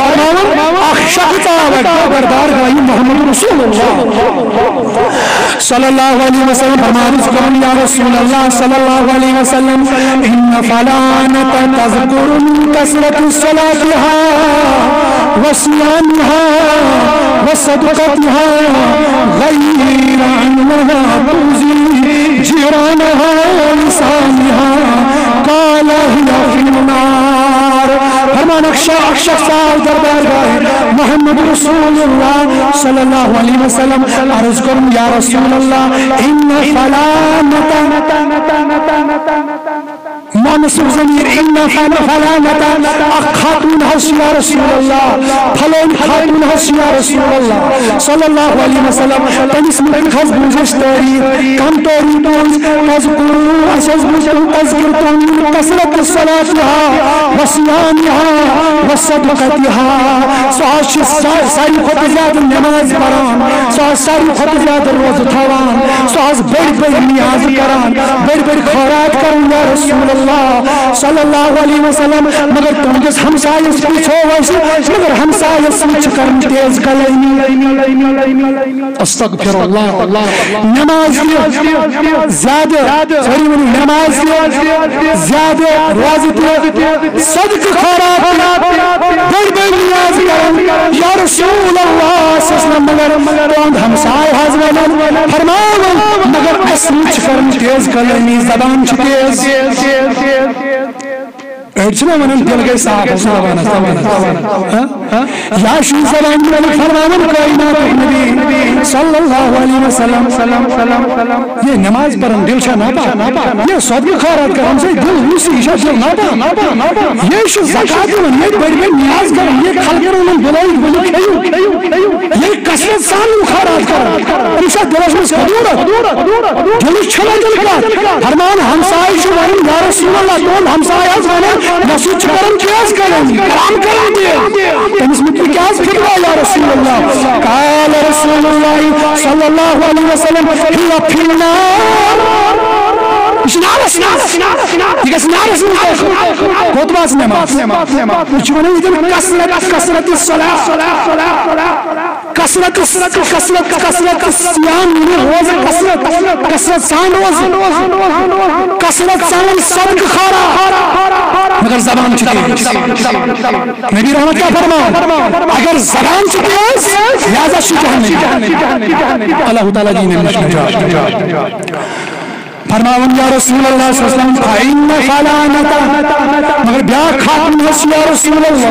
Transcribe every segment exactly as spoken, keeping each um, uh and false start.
فرماوان، اکھ شخص آو اَکہِ دۄہ بردار گاہہِ محمد رسول اللہ صلی اللہ علیہ وسلم، فرماوان، یا رسول اللہ صلی اللہ علیہ وسلم، ان فلانة تذکر من کثرت صلاتها وصیامها وصدقتها غیر انها تؤذی جیرانها ولسانها، قال هي فی النار۔ فرمان، اکھ شخص، اکھ شخص آو دربار گاہ محمد رسول اللہ صلی اللہ علیہ وسلم، عرض کرن، یا رسول اللہ، ان فلانة، مؤنث ضمیر، ان فلانة، اکھ خاتون حظ چھِ یا رسول اللہ، فلٲنۍ خاتون حظ چھِ یا رسول اللہ صلی اللہ علیہ وسلم، تٔمِس مُتعلِق حظ بوٗز اَسہِ تعریٖف۔ کم تعریٖف بوٗز؟ تذکر، اَسہِ حظ بوٗز تٔمۍ تذکر تُہُنٛد، کثرت صلاتها وصیامها وصدقتها۔ سُہ حظ چھُ سا-، ساروی کھۄتہٕ زیادٕ نٮ۪ماز پران، سُہ حظ ساروی کھۄتہٕ زیادٕ روزٕ تھاوان، سُہ حظ بٔڑۍ بٔڑۍ نیاز کران، بٔڑۍ بٔڑۍ خٲرات کران، یا رسول اللہ صلی اللہ علیہ وسلم۔ مگر تُہنٛدِس ہمسایس پرٛژھو أسۍ، مگر ہمسایس سۭتۍ چھِ کران تیز کلٲمی۔ استغفر اللہ۔ نماز تہِ زیادٕ، سٲری ؤنِو، نماز تہِ زیادٕ، روزٕ تہِ، صدقہٕ خیرات تہِ، بٔڑۍ بٔڑۍ نیاز کران۔ یا رسول اللہ صلی اللہ علیہ وسلم، مگر تُہُنٛد ہمساے حظ ونان، فرماوان، مگر اَسہِ سۭتۍ چھِ کران تیز کلٲمی، زبان چھِ تیز۔ أڑۍ چھِنہ ونان، دِل گژھِ صاف آسُن زبانس، زبانس۔ ہاں؟ ہاں؟ یا چھُ زبان مٲلِک فرماوان، کائناتُک نبی صلی اللہ علیہ وسلم۔ یہ نماز پران دل چھا ناپاک؟ یہ صدقہٕ خیرات کران سے دل روسی، یہ چھا دل ناپاک؟ یہ چھُ زکات دِوان، یہ بڑ بڑ نیاز کران، یہ خلقن ونان بلٲیِتھ ؤلِو کھیٚیِو۔ یہ کثرت سان خیرات کران، یہ چھا دلس منٛز کدورت؟ دلس چھا دل کتھ؟ فرمان، ہمسایہِ چھُ ونان، یا رسول اللہ، تُہُنٛد ہمسایہِ حظ ونان، مےٚ سۭتۍ چھُ کران تیز کلٲمی، کلام کران تیز۔ تٔمِس مُتعلِق کیٛاہ حظ فتوا، یا رسول اللہ؟ قال رسول اللہ صلی اللہ علیہ وسلم، هي في النار۔ یہِ چھُ نارس منٛز۔ یہِ گژھِ نارس منٛز۔ خطبہ نماز۔ یہِ چھُ ونان، یہِ چھُ کثرت، کثرت الصلاة۔ کثرت، کثرت، کثرت، کثرت صیام، یعنی روزٕ کثرت، کثرت سان روزٕ، کثرت سان صدقہٕ خیرات، مگر زبان چھِ تیز۔ نبی رحمت کیٛاہ فرمان؟ اگر زبان چھِ تیز، لہذا چھِ جہنمی۔ اللہ تعالیٰ دِیِن اَمہِ نِش نجات۔ فرماوان، یا رسول اللہ صلی اللہ علیہ وسلم، فإن فلانة، مگر بیاکھ خاتون حظ چھِ، یا رسول اللہ۔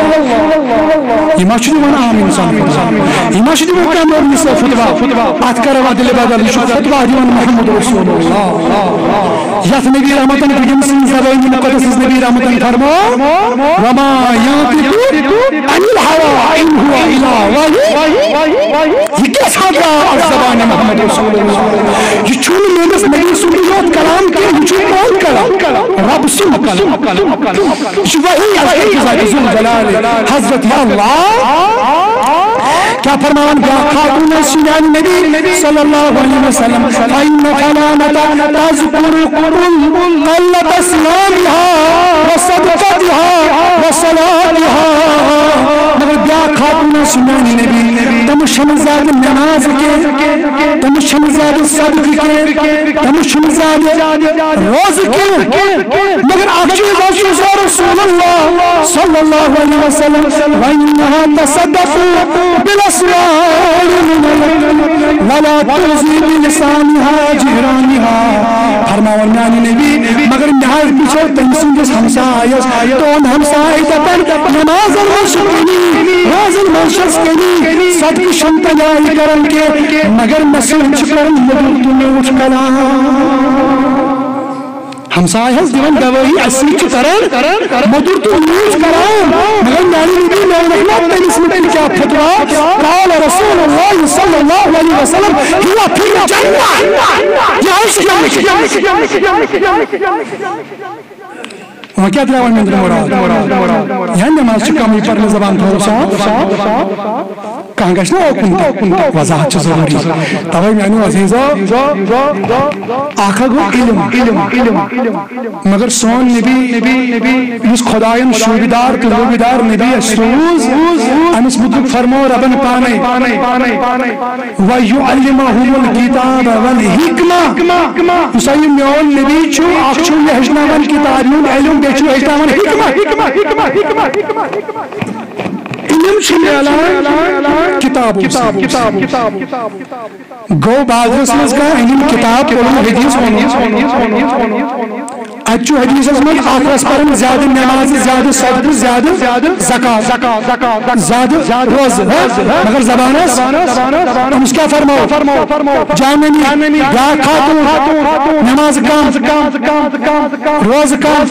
یہِ ما چھُ دِوان عام انسان فتوا؟ یہِ ما چھُ دِوان کانٛہہ مولوی صٲب فتوا؟ اتھ کرو ادلہِ بدل، یہِ چھُ فتوا دِوان محمد رسول اللہ۔ یتھ نبی رحمتن، ییٚمہِ سٕنٛدِ زبٲنہِ مُقدس نبی رحمتن فرمو، وما ينطق عن الهوى إن هو إلا وحي۔ یہِ کیٛاہ سا درٛاو از زبانہِ محمد رسول اللہ؟ یہِ چھُنہٕ میٲنِس نبی سُنٛدُے یوت کلام کینٛہہ، یہِ چھُ میون کلام، رب سُنٛد کلام۔ یہِ چھُ وحی از حضرت ذوالجلال حضرت اللہ۔ کیٛاہ فرماوان بیٛاکھ خاتون حظ چھِ میانہِ نبی صلی اللہ علیہ وسلم، فإن فلانة تذكر قلة صيامها وصدقتها وصلاتها۔ مگر بیٛاکھ خاتون حظ چھِ میانہِ نبی، تٔمِس چھَنہٕ زیادٕ نماز کینٛہہ، تٔمِس چھَنہٕ زیادٕ صدقہٕ کینٛہہ، تٔمِس چھُنہٕ زیادٕ روزٕ کینٛہہ۔ مگر اکھ چیٖز حظ چھُ، یا رسول اللہ صلی اللہ علیہ وسلم، وإنها تصدق بالأسرار ولا تؤذي بلسانها جيرانها۔ فرماوان میانہِ نبی، مگر مےٚ حظ پرٛژھو تٔمۍ سٕنٛدِس ہمسایس، تُہُنٛد ہمساے دپان، نمازن منٛز چھِ کمی، روزن منٛز چھس کمی، صدقہٕ چھُنہٕ تیار کران کینٛہہ، مگر مےٚ سۭتۍ چھُ کران مٔدُر تہٕ میوٗٹھ کلام۔ ہمسایہِ حظ دِوان گوٲہی، اَسہِ سۭتۍ چھِ کران مٔدُر تہٕ میوٗٹھ کلام، مگر میانہِ نبی، میانہِ رحمت، تٔمِس مُتعلِق کیٛاہ فتوا؟ قال رسول اللہ صلی اللہ علیہ وسلم، هي في الجنة۔ یہِ حظ چھِ جنت۔ وۄنۍ کیٛاہ درٛاو وۄنۍ أنٛدرٕ مُراد؟ یا نٮ۪ماز چھِ کمٕے پرنہٕ، زبان تھاوو صاف۔ کانٛہہ گژھِ نا اوکُن تہِ وضاحت چھِ ضروٗری۔ توے میانیو عزیزو، اکھ ہا گوٚو علم، مگر سون نبی یُس خداین شوٗبِدار تہٕ لوٗبِدار نبی اَسہِ سوٗز، أمِس مُتعلق فرموو ربن پانے، "وَيُعَلِّمُهُمُ الْكِتَابَ وَالْحِكْمَةَ"۔ یُس ہا یہِ میون نبی چھُ، اکھ چھُ یہِ ہیٚچھناوان کِتابہِ ہُنٛد علم، بیٚیہِ چھُ ہیٚچھناوان حِکمت۔ علم چھُ میلان کِتابو سۭتۍ۔ گوٚو بازرس منٛز کانٛہہ أنِم کِتاب، پوٚرُن حدیث ووٚنُن۔ اتہِ چھُ حدیثس منٛز اکھ رژھ پرٕنۍ زیادٕ نماز، زیادٕ صدقہٕ، زیادٕ زکات، زیادٕ روزٕ، ہہ؟ مگر زبانس، أمِس کیٛاہ فرماو؟ جاننی، بیٛاکھ خاتوٗن، نماز کم، روزٕ کم،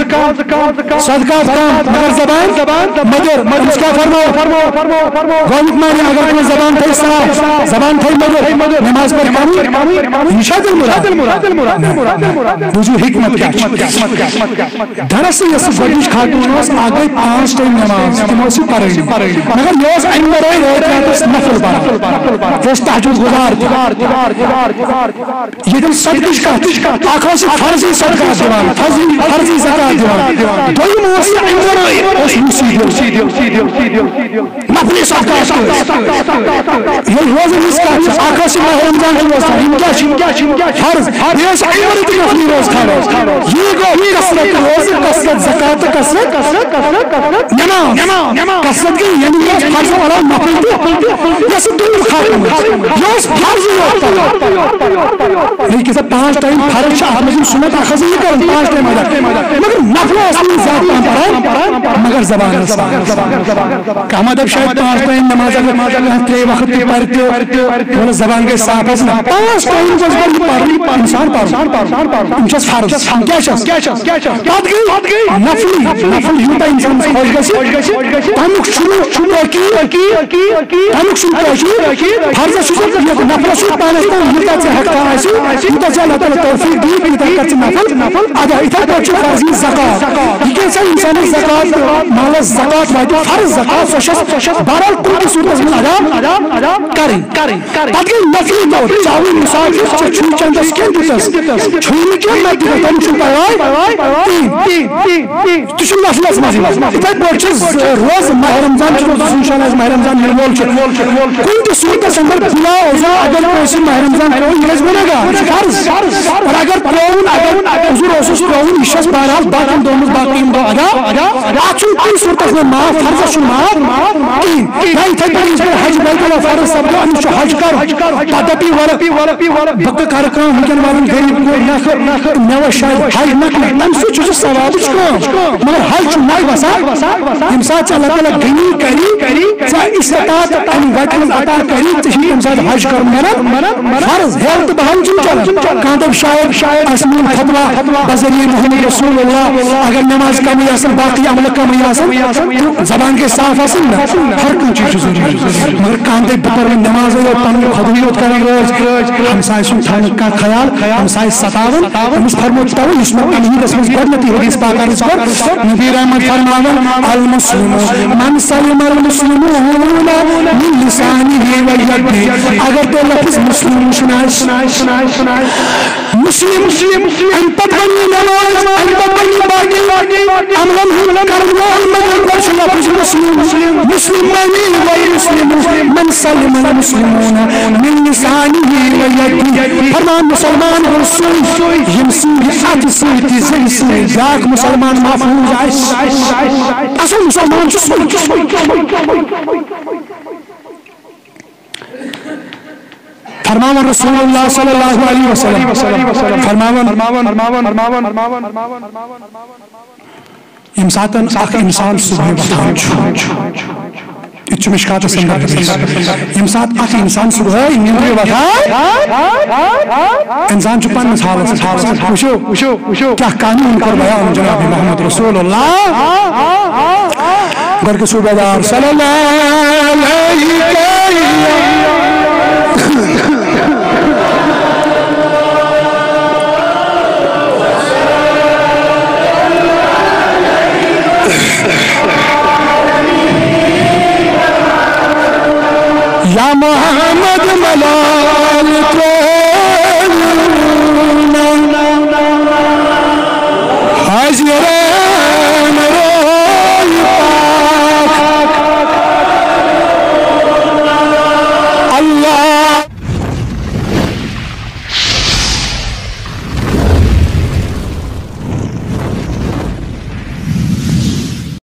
صدقات کم، مگر زبان مٔدٕر۔ أمِس کیٛاہ فرماو؟ گۄڈٕنیُک معنی، اگر کانٛہہ زبان تھایہِ صاف، زبان تھایہِ مٔدٕر، نماز پرِ کمٕے، یہِ چھا تیٚلہِ مُراد؟ نہ، نہ، نہ۔ بوٗزِو حِکمت کیٛاہ چھِ۔ دراصل یۄس سۄ گۄڈٕنِچ خاتوٗن ٲس، اَکھ گٔے پانٛژھ ٹایم نماز، تِم ٲس یہِ پرٲنی۔ مگر یہِ اوس اَمہِ ورٲے رٲژ راتس نفل پران۔ یہِ اوس تہجد گُزار تہِ۔ ییٚتٮ۪ن صدقٕچ کتھ، اکھ اوس یہِ فرضی صدقات دِوان، فرضی، فرضی زکات دِوان۔ دوٚیِم اوس یہِ اَمہِ ورٲے اوس وُسی دیُن۔ نفلی صدقات تہِ ٲسۍ۔ ییٚلہِ روزن ہٕنٛز کتھ چھِ، اکھ اوس یہِ ماہِ رمضان تہِ روزان۔ یِم کیٛاہ چھِ؟ فرض۔ بیٚیہِ ٲسۍ اَمہِ ورٲے تہِ نفلی روزٕ تھاوان۔ یہِ گوٚو کثرت روزٕ، کثرت زکات تہٕ کثرت نماز۔ کثرت گٔے، یعنی یہِ ٲس فرضو علاوٕ نفل تہِ، یۄس دوٗر ختم ٲس۔ یہِ اوس فرضٕے یوت پران۔ یہِ کہِ سا پانٛژھ ٹایم فرض چھِ، اَتھ منٛز چھِنہٕ سُنت اکھ ٲسٕے یہِ کران، پانٛژھ ٹایم ادا۔ مگر نفل ٲس نہٕ زیادٕ پہم پران، مگر زبان ٲس پران۔ کانٛہہ ما دَپہِ شاید پانٛژھ ٹایم نماز اگر کانٛہہ ترٛےٚ وقت تہِ پرِ تہِ، وَلہٕ زبان گژھِ صاف آسٕنۍ۔ پانٛژھ ٹایم گژھِ گۄڈٕ یہِ پَرُن، اِنسان پَرُن۔ یِم چھِ اَسہِ فرض۔ کیٛاہ چھِ اَسہِ؟ پَتہٕ گٔے نفلی، نفل یوٗتاہ اِنسانَس خۄش گژھِ، تَمیُک چھُنہٕ تٲکیٖد، تَمیُک چھُنہٕ تٲکیٖد۔ فرضس چھُ ژےٚ یَتھ نفلس چھُ پانَس تام، یوٗتاہ ژےٚ ہٮ۪کتھا آسہِ، یوٗتاہ ژےٚ اللہ تعالیٰ توفیٖق دِیہِ، تیوٗتاہ کر ژٕ نفل ادا۔ یِتھَے پٲٹھۍ چھُ فرض یہِ زکات۔ یہِ کیٛاہ سا اِنسانَس زکات، مالَس زکات واتہِ، فرض زکات، سۄ چھَس، سۄ چھَس بہرحال کُنہِ تہِ صوٗرتَس منٛز ادا کرٕنۍ۔ پتہٕ گٔے نفلی طور، چاہے مسافر، ژےٚ چھُے چندس کینٛہہ دیُتس، چھُے نہٕ کینٛہہ نہ دیُتس، تَمیُک چھُنہٕ پرواے کِہیٖنۍ۔ تہِ چھُ نفلس منٛز یِوان۔ یِتھَے پٲٹھۍ چھِ ز-، روزٕ ماہِ رمضان چھُ روزٕ، انشاءاللہ اَسہِ ماہِ رمضان یِنہٕ وول چھُ۔ کُنہِ تہِ صوٗرتس اندر بلا عذر اگر کٲنٛسہِ ماہِ رمضان ترٛوو، یہِ گژھِ گُنہگار، یہِ چھُ فرض۔ اور اگر ترٛووُن، اگر عذر اوسُس ترٛووُن، یہِ چھُ اَسہِ بہرحال باقین دۄہن منٛز، باقی یِم دۄہ ادا۔ اَتھ چھُنہٕ کُنہِ صوٗرتس منٛز معاف، فرضس چھُنہٕ معاف کِہیٖنۍ۔ یا یِتھَے پٲٹھۍ یِتھ پٲٹھۍ حج بیت اللہ فرض سپدیو، أمِس چھُ حج کرُن۔ پتہٕ دَپہِ یہِ وَلہٕ، بہٕ تہِ کرٕ کٲم، وٕنکٮ۪ن والٮ۪ن غریٖب کوٗر نکھٕ، مےٚ وَس شاید حج نکھٕ، تَمہِ سۭتۍ چھُ سُہ ثوابٕچ کٲم۔ مگر حج چھُ نَے وَسان، ییٚمہِ ساتہٕ ژےٚ اللہ تعالیٰ غنی کری، ژےٚ استطاعت اَمہِ وَتہِ منٛز عطا کری، ژےٚ چھُے تَمہِ ساتہٕ حج کرُن بَنان فرض۔ ہیٚلتھ بہان چھُنہٕ چلان۔ کانٛہہ دَپہِ شاید آسہِ میون فتویٰ بذریعہ محمد رسول اللہ، اگر نماز کمٕے آسن، باقٕے عملہٕ کمٕے آسن، تہٕ زبان گژھِ صاف آسٕنۍ نہ، ہر کانٛہہ چیٖز چھُ ضروٗری۔ مگر کانٛہہ دَپہِ بہٕ پَرٕ وۄنۍ نمازٕے یوت، پَنُن خۄدٕے یوت کرٕ رٲچھ، ہمسایہِ سُنٛد تھاونہٕ کانٛہہ خیال، ہمسایہِ ستاوان، أمِس فرموو توے، یُس مےٚ تمہیٖدس منٛز گۄڈٕنیتھٕے حدیث پاک عرض کوٚر، نبی رحمت فرماوان، "المسلم من سلم المسلمون من لسانه ويده"۔ اگر تۄہہِ لفظ مسلم وٕچھُن آسہِ، مسلم، مسلم، اَمہِ پتہٕ وَنہِ نماز، اَمہِ پتہٕ وَنہِ باقی عملن ہُنٛد کرن وول، مگر گۄڈٕ چھُ لفظ مسلم۔ مسلم معنی گوٚو مسلم، من سلم المسلمون من لسانه ويده۔ فرمان مسلمان گوٚو سُے، ییٚمہِ سٕنٛدِ اَتھٕ سۭتۍ تہِ زَنہِ سۭتۍ بیٛاکھ مسلمان محفوظ آسہِ۔ اصل مسلمان چھُ سُے۔ فرماوان رسول اللہ صلی اللہ علیہ وسلم، فرماوان، ییٚمہِ ساتہٕ اکھ انسان صبحٲے وۄتھان چھُ، یہِ تہِ چھُ مشکاتس اندر حدیث، ییٚمہِ ساتہٕ اکھ انسان صبحٲے نیندرِ وۄتھان، انسان چھُ پننِس حالس منٛز، وٕچھِو، وٕچھِو، کیٛاہ قانوٗن کوٚر بیان جناب محمد رسول اللہ۔ گۄڈٕ گژھِو بیدار۔ صلی اللہ علیہ۔ شاہ محمد ملال ترٛوو